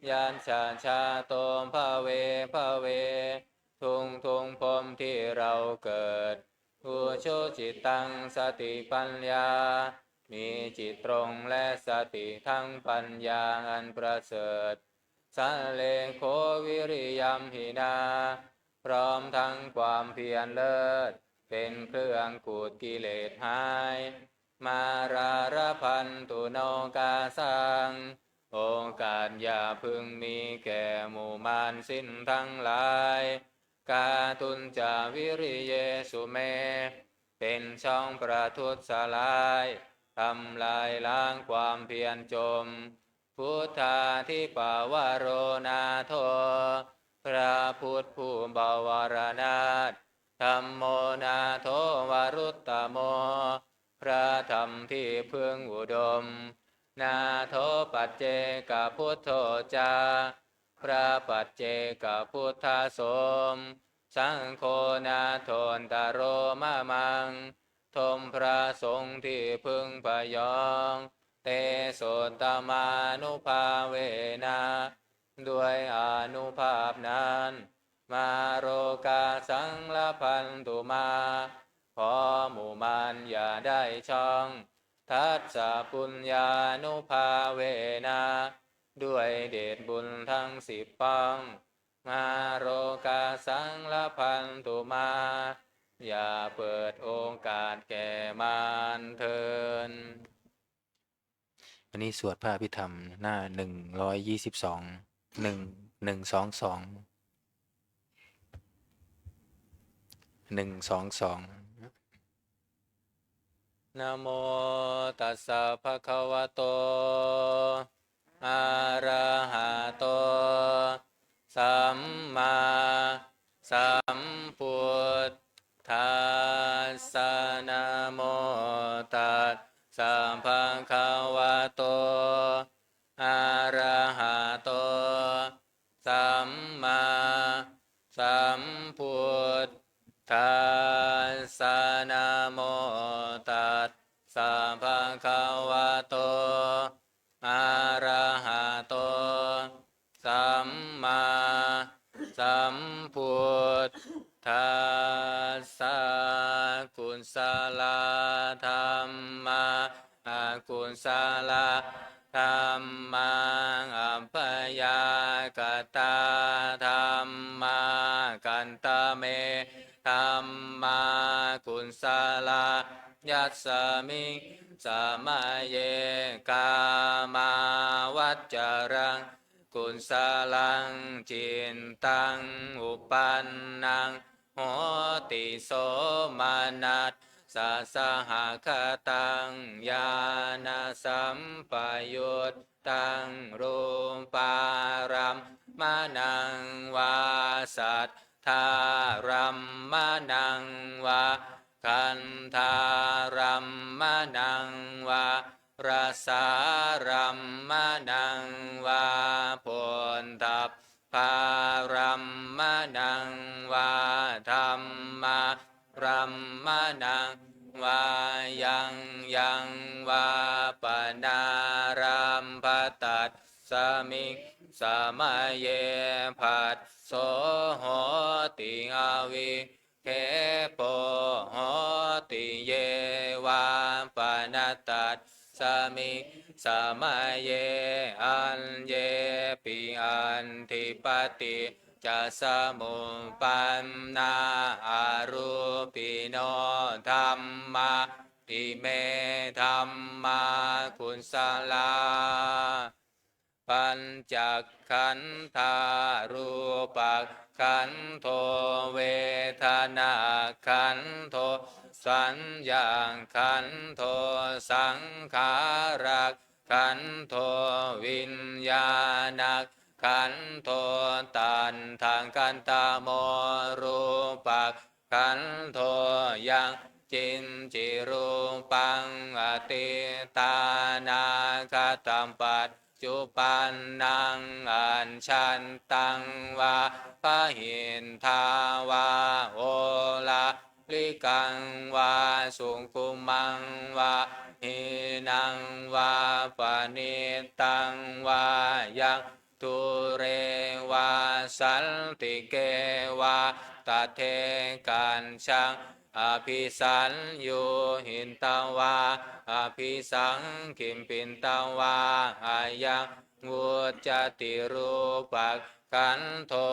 Yattha jāto bhave bhave ทุกๆภพที่เราเกิด Ujucittaṃ satipaññā มีจิตตรงและสติทั้งปัญญาอันประเสริฐ Sallekho viriyamhinā พร้อมทั้งความเพียรเลิศ เป็นเครื่องขูดกิเลสหาย Mārā labhantu nokāsaṃ โอกาสอย่าพึงมีแก่หมู่มารสิ้นทั้งหลาย Kātuñca viriyesu me เป็นช่องประทุษร้าย ทำลายล้างความเพียรจม Buddhādhipavaro nātho พระพุทธผู้บวรนาถ Dhammo nātho varuttamo พระธรรมที่พึ่งอุดม Nātho paccekabuddho ca พระปัจเจกพุทธสม Saṅgho nāthottaro mamaṃ ทมพระสงฆ์ที่พึ่งพยอง Tesottamānubhāvena ด้วยอานุภาพนั้น mā rogā saṃlabhantu mā ขอหมู่มารอย่าได้ช่อง Dassapuññānubhāvena ด้วยเดชบุญทั้งสิบป้อง mā rogā saṃlabhantu mā อย่าเปิดโอกาสแก่มารเถิด วันนี้สวดพระอภิธรรมหน้าหนึ่งร้อยยี่สิบสอง หนึ่ง หนึ่งสองสอง หนึ่งสองสอง Namo tassa bhagavato arahato sammāsambuddhassa. Namo tassa bhagavato arahato sammāsambuddhassa. Namo tassa bhagavato arahato sammāsambuddhassa. Kusalā dhammā, akusalā dhammā, abyākatā dhammā. Kantame dhammā kusalā, yasmiṃ samaye kāmāvacaraṃ kusalaṃ cittaṃ uppannaṃ hoti somanassasahagataṃ ñāṇasampayuttaṃ rūpārammaṇaṃ vā saddārammaṇaṃ vā gandhārammaṇaṃ vā rasārammaṇaṃ vā phoṭṭhabbārammaṇaṃ vā dhammārammaṇaṃ vā yaṃ yaṃ vā panārambha, tasmiṃ samaye phasso hoti, avi khepo hoti. Ye vā pana tasmiṃ samaye aññepi atthi paṭiccasamuppannā arūpino dhammā, ime dhammā kusalā. Pañcakkhandhā rūpakkhandho vedanākkhandho saññākkhandho saṅkhārakkhandho viññāṇakkhandho. Tattha katamo rūpak khandho yaṃ kiñci rūpaṃ atītānāgatapaccuppannaṃ ajjhattaṃ vā bahiddhā vā oḷārikaṃ vā sukhumaṃ vā hīnaṃ vā paṇītaṃ vā yaṃ dūre vā santike vā tadekajjhaṃ abhisaññūhitvā abhisaṅkhipitvā ayaṃ vuccati rūpakkhandho.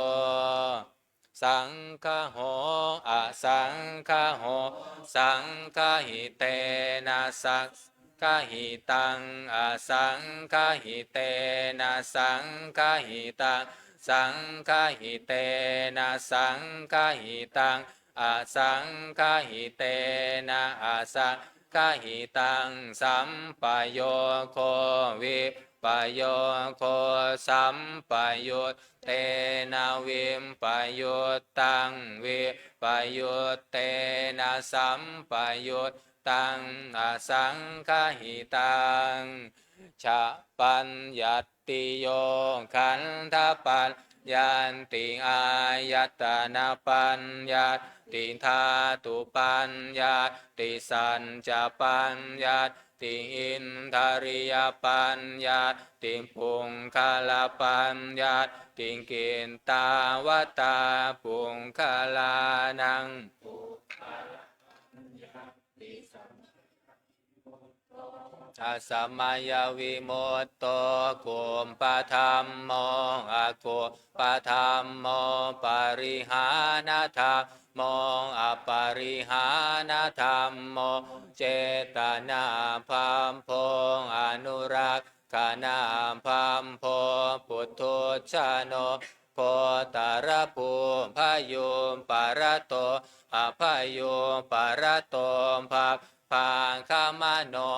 Saṅgaho asaṅgaho saṅgahitena saṅgahitaṃ asaṅgahitena saṅgahitaṃ saṅgahitena saṅgahitaṃ asaṅgahitena asaṅgahitaṃ sampayogo vippayogo sampayut tena vippayuttaṃ vippayuttena sampayuttaṃ asaṅgahitaṃ. Cha paññattiyo khandhapaññattiyo paññattiṃ āyatanapaññattiṃ dhātupaññattiṃ saccapaññattiṃ indriyapaññattiṃ puggalapaññattiṃ. Kittāvatā puggalānaṃ asamayavimutto kuppadhammo akuppadhammo parihānadhammo aparihānadhammo cetanābhabbo anurakkhanābhabbo puthujjano gotrabhū bhayūparato abhayūparato bhabbāgamano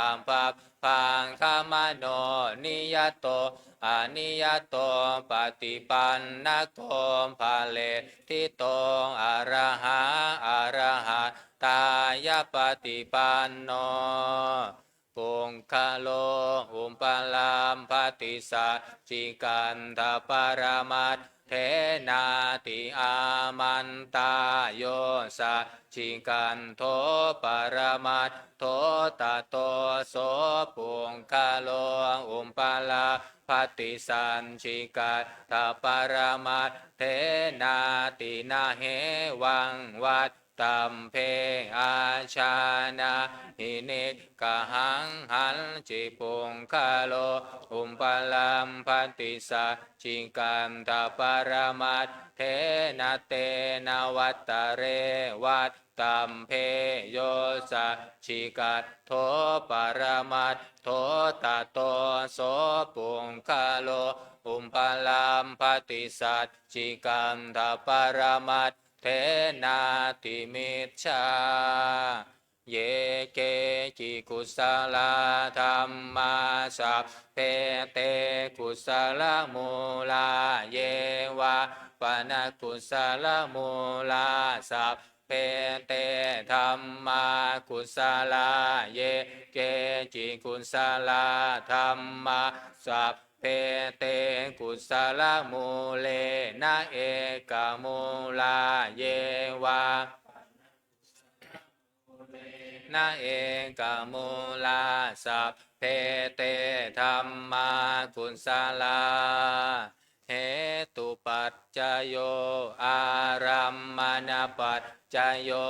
abhabbāgamano niyato aniyato paṭipannako phaleṭṭhito arahā arahattāya paṭipanno puggalo upalabbhati saccikaṭṭhaparamatthena ti āmantā. Yo saccikaṭṭho paramattho tato so puggalo upalabbhati saccikaṭṭhaparamatthena ti. Na hevaṃ vat tabbe. Ājānāhi niggahaṃ hañci puggalo upalabbhati saccikaṭṭhaparamatthena tena vattare vattabbe. Yo saccikaṭṭho paramattho tato so puggalo upalabbhati saccikaṭṭhaparamat thena ti micchā. Ye keci kusalā dhammā sabbe te kusalamūlā. Ye vā pana kusalamūlā sabbe te dhammā kusalā. Ye keci kusalā dhammā sabbe te kusalamūlena ekamūlā. Ye vā na ekamūlā sabbe te dhammā kusalā. Hetupaccayo ārammaṇapaccayo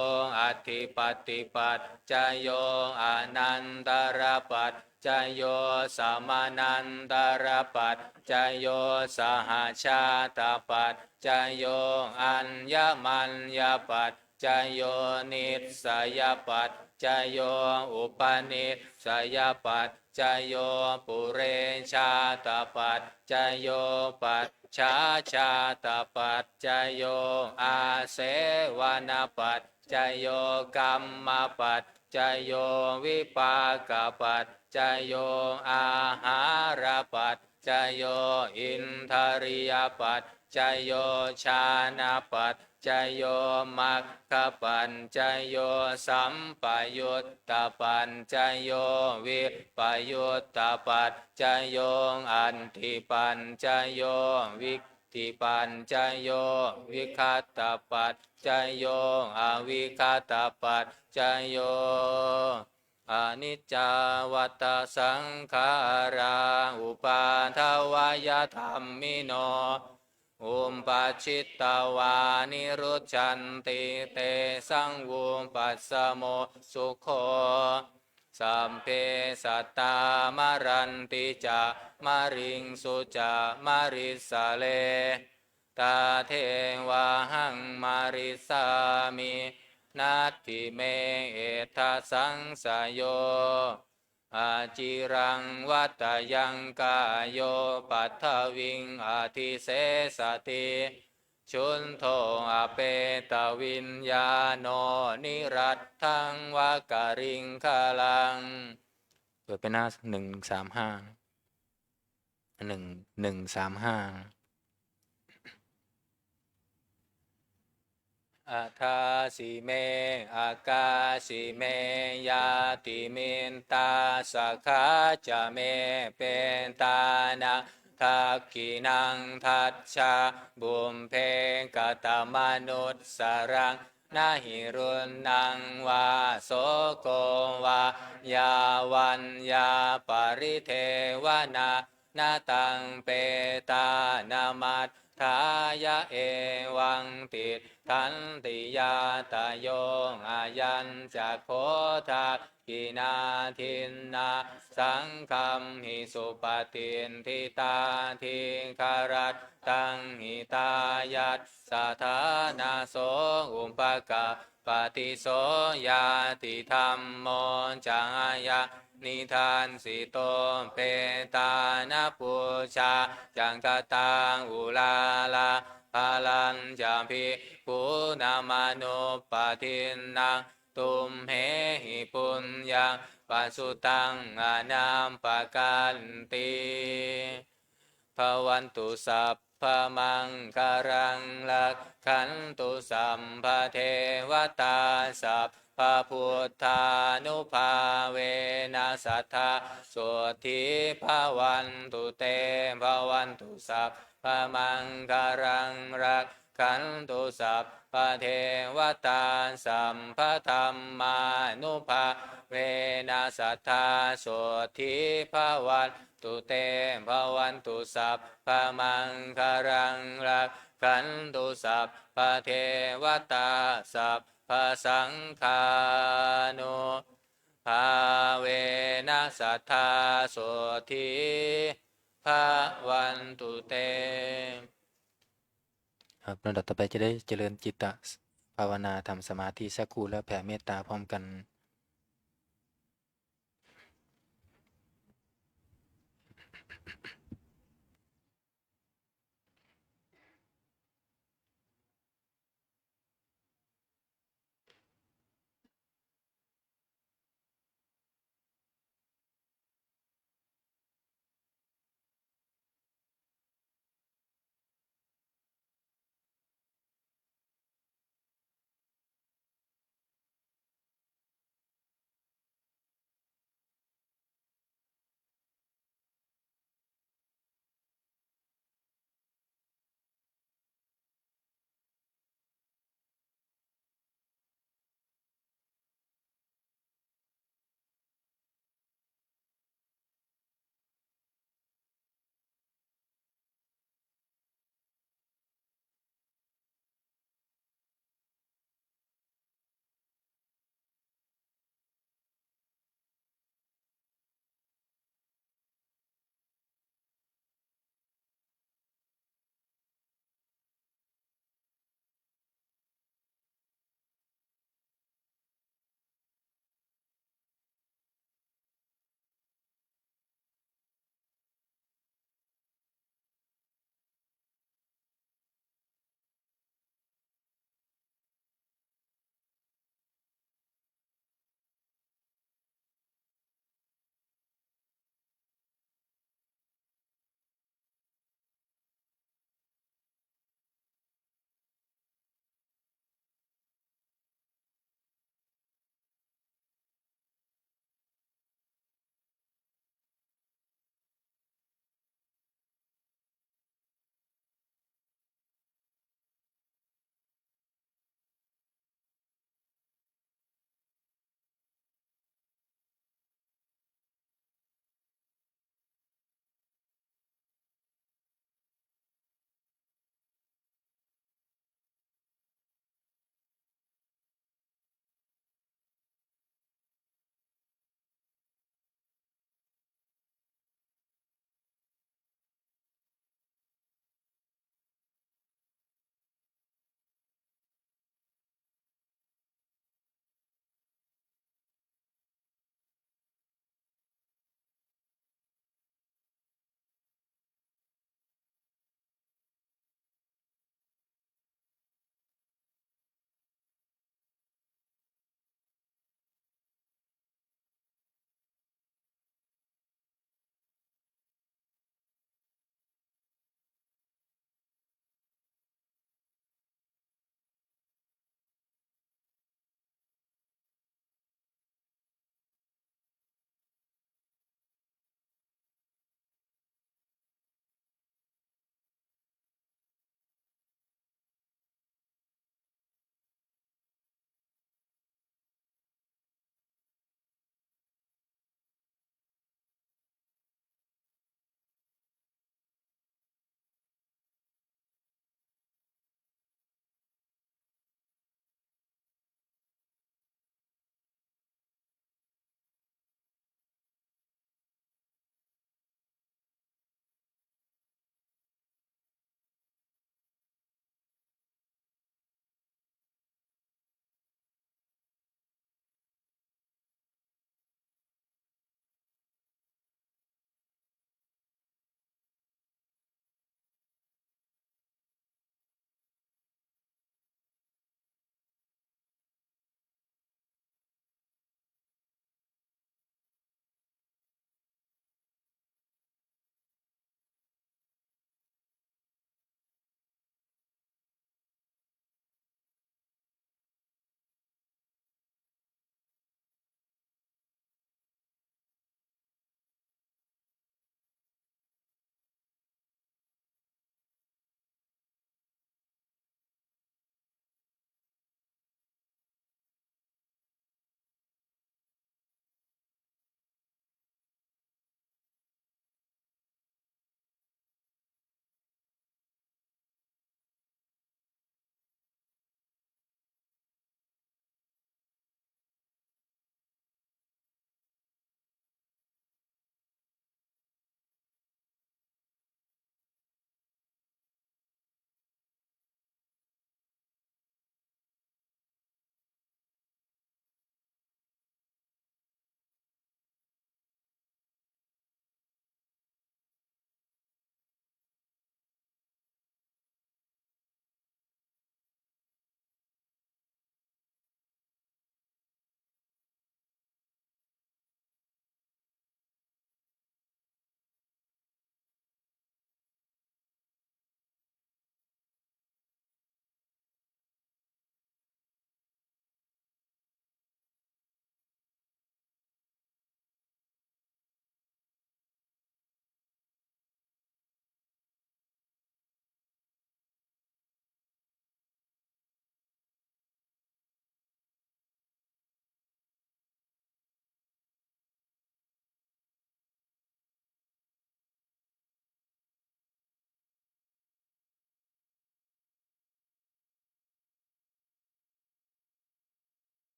adhipatipaccayo anantarapaccayo samanantarapaccayo sahajātapaccayo aññamaññapaccayo nissayapaccayo upanissayapaccayo purejātapaccayo pacchājātapaccayo āsevanapaccayo kammapaccayo vipākapaccayo āhārapaccayo indriyapaccayo jhānapaccayo maggapaccayo sampayuttapaccayo vippayuttapaccayo atthipaccayo vittipaccayo vigatapaccayo avigatapaccayo. Aniccā vata saṅkhārā uppādavayadhammino uppajjitvā nirujjhanti tesaṃ vūpasamo sukho. Sabbe sattā maranti ca mariṃsu ca marissare tathevāhaṃ marissāmi natthi me ettha saṃsayo. Aciraṃ vata yaṃ kāyo paṭhaviṃ adhisessati chuddho apetaviññāṇo niratthaṃva kaliṅgaraṃ. เปิดไปหน้าหนึ่งสามห้า หนึ่ง หนึ่งสามห้า Adāsi me akāsi me ñātimittā sakhā ca me petānaṃ dakkhiṇaṃ dajjā pubbe katamanussaraṃ. Na hi ruṇṇaṃ vā soko vā yā vaññā paridevanā, na taṃ petānamatthāya evaṃ tiṭṭhanti ñātayo. Ayañca kho dakkhiṇā dinnā saṅghamhi supatiṭṭhitā, dīgharattaṃ hitāyassa ṭhānaso upakappati. So ñātidhammo ca ayaṃ nidassito, petāna pūjā ca katā uḷārā, balañca bhikkhūnamanuppadinnaṃ, tumhehi puññaṃ pasutaṃ anappakanti. Bhavatu sabbamaṅgalaṃ, rakkhantu sabbadevatā, sabbabuddhānubhāvena sadā sotthī bhavantu te. Bhavatu sabbamaṅgalaṃ, rakkhantu sabbadevatā, sabbadhammānubhāvena sadā sotthī bhavantu te. Bhavatu sabbamaṅgalaṃ, rakkhantu sabbadevatā, sabbasaṅghānubhāvena sadā sotthī bhavantu te. ครับ ลำดับต่อไปจะได้เจริญจิตตภาวนา ทำสมาธิสักครู่ แล้วแผ่เมตตาพร้อมกัน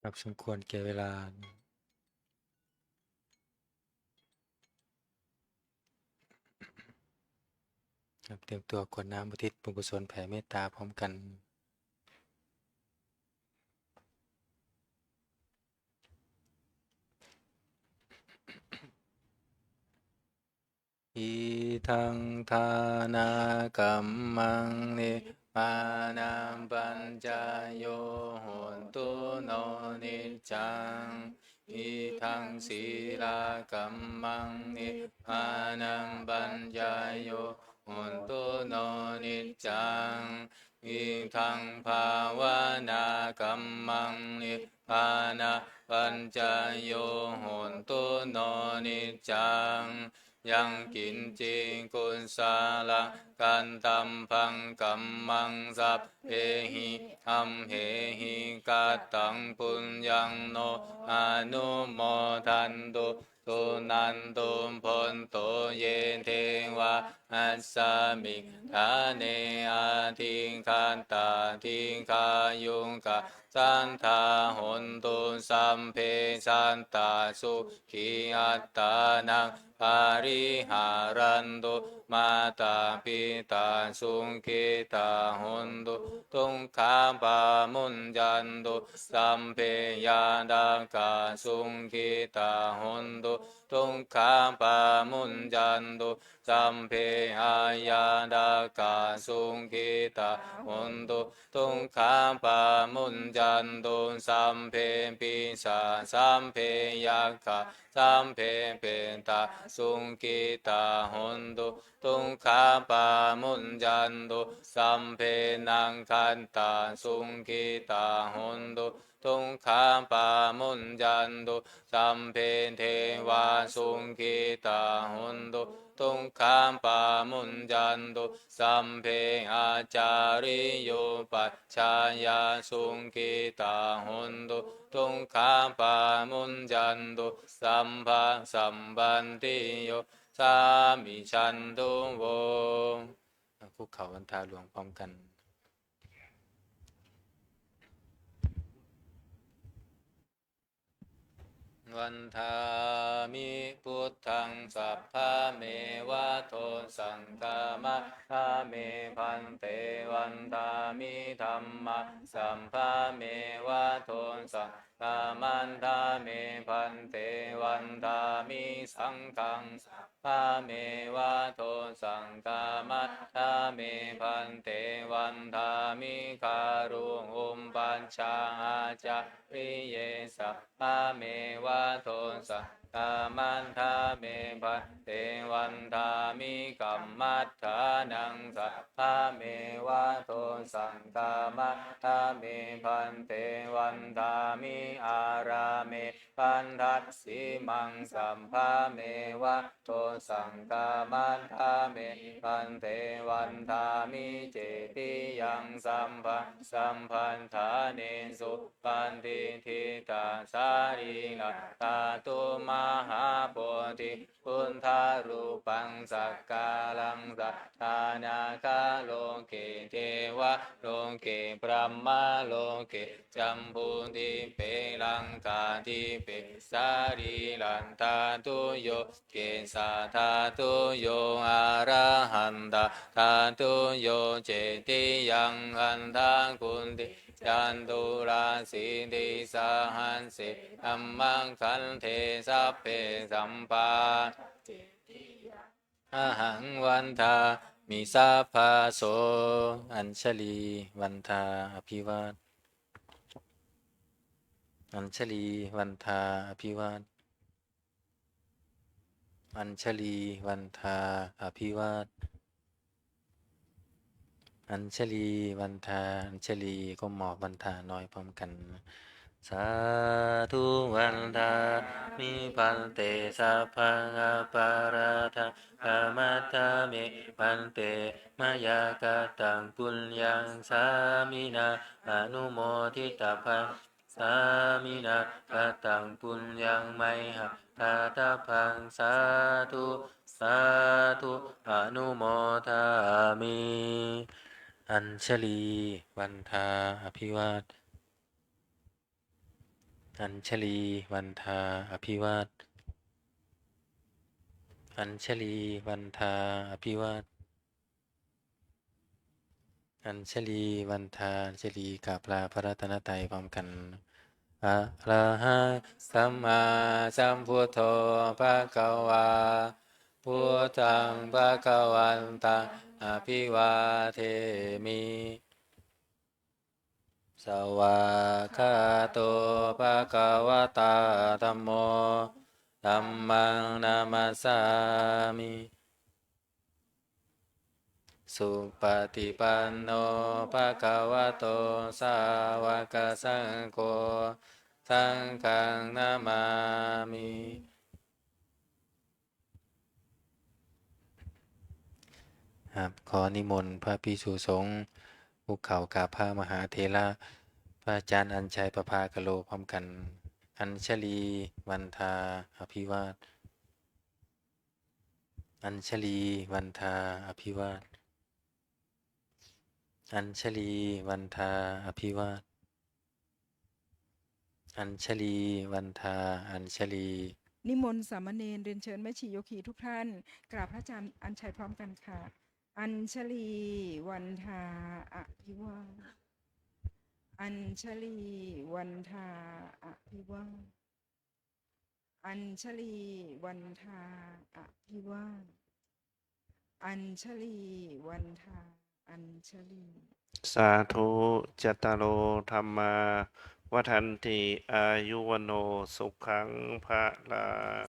ครับ สมควรแก่เวลา ครับ เตรียมตัวกรวดน้ำอุทิศบุญกุศลแผ่เมตตาพร้อมกัน Idaṃ dānakammaṃ nibbānapaccayo hotu no niccaṃ. Idaṃ sīlakammaṃ nibbānapaccayo hotu no niccaṃ. Idaṃ bhāvanākammaṃ nibbānapaccayo hotu no niccaṃ. Yaṃ kiñci kusalaṃ kattabbaṃ kammaṃ sabbehi amhehi kataṃ puññaṃ no anumodantu. Suṇantu bhonto ye devā asmiṃ ṭhāne adhigatā dīghāyukā sadā hontu. Sabbe sattā sukhī attānaṃ pariharantu. Mātā pitā sukhitā hontu, dukkhā pamuñcantu. Sabbe ñātakā sukhitā hontu, dukkhā pamuñcantu. Sabbe aññātakā sukhitā hontu, dukkhā pamuñcantu. Sabbe pisā sabbe yakkhā sabbe petā sukhitā hontu, dukkhā pamuñcantu. Sabbe nakkhattā sukhitā hontu, dukkhā pamuñcantu. Sabbe devā sukhitā hontu, dukkhā pamuñcantu. Sabbe ācariyupajjhāyā sukhitā hontu, dukkhā pamuñcantu. Sabbasampattino samijjhantu vo. คุกเข่าวันทาหลวงพร้อมกัน Vandāmi buddhaṃ sabbameva dosaṃ khamatha me bhante. Vandāmi dhammaṃ sabbameva dosaṃ khamatha me bhante. Vandāmi saṅghaṃ sabbameva dosaṃ khamatha me bhante. Vandāmi guru upajjhāyā ācariyese sabbameva dosaṃ khamatha me bhante. Vandāmi kammaṭṭhānaṃ sabbameva dosaṃ khamatha me bhante. Vandāmi ārāme bhaddasenaṃ sabbameva dosaṃ khamatha me bhante. Vandāmi cetiyaṃ sabbaṃ sabbaṭṭhānesu patiṭṭhitā sarīradhātu mahābodhi buddharūpaṃ sakkāraṃ sadā nāgaloke devaloke brahmaloke jambudīpe laṅkādīpe sarīradhātuyo kesadhātuyo arahatadhātuyo. Cetiyaṃ atthakhuti caturāsītisahassi dhammakkhandhe sabbe sabbā ahaṃ vandāmi sabbaso. Añjalī vandā abhivād. Añjalī vandā abhivād. Añjalī vandā abhivād. Añjalī vandā, añjalī ก้มหมอบวันทาน้อยพร้อมกัน Sādhu vandāmi bhante sabbaṃ aparādhaṃ khamatha me bhante, mayā kataṃ puññaṃ sāminā anumoditabbaṃ, sāminā kataṃ puññaṃ mayhaṃ dātabbaṃ, sādhu sādhu anumodāmi. Añjalī vandā abhivād. Añjalī vandā abhivād. Añjalī vandā abhivād. Añjalī vandā, añjalī กราบลาพระรัตนตรัยพร้อมกัน Arahaṃ sammāsambuddho bhagavā, buddhaṃ bhagavantaṃ abhivādemi. Svākkhāto bhagavatā dhammo, dhammaṃ namassāmi. Supaṭipanno bhagavato sāvakasaṅgho, saṅghaṃ namāmi. ครับ ขอนิมนต์พระภิกษุสงฆ์คุกเข่ากราบพระมหาเถระ พระอาจารย์อัญชัยประภาคโล พร้อมกัน Añjalī vandā abhivād. Añjalī vandā abhivād. Añjalī vandā abhivād. Añjalī vandā añjalī. นิมนต์สามเณรเรียนเชิญแม่ชีโยคีทุกท่าน กราบพระอาจารย์อัญชัยพร้อมกันค่ะ Añjalī vandā abhivād. Añjalī vandā abhivād. Añjalī vandā abhivād. Añjalī vandā añjalī. Sādhu. Cattāro dhammā vaḍḍhanti, āyu vaṇṇo sukhaṃ balaṃ.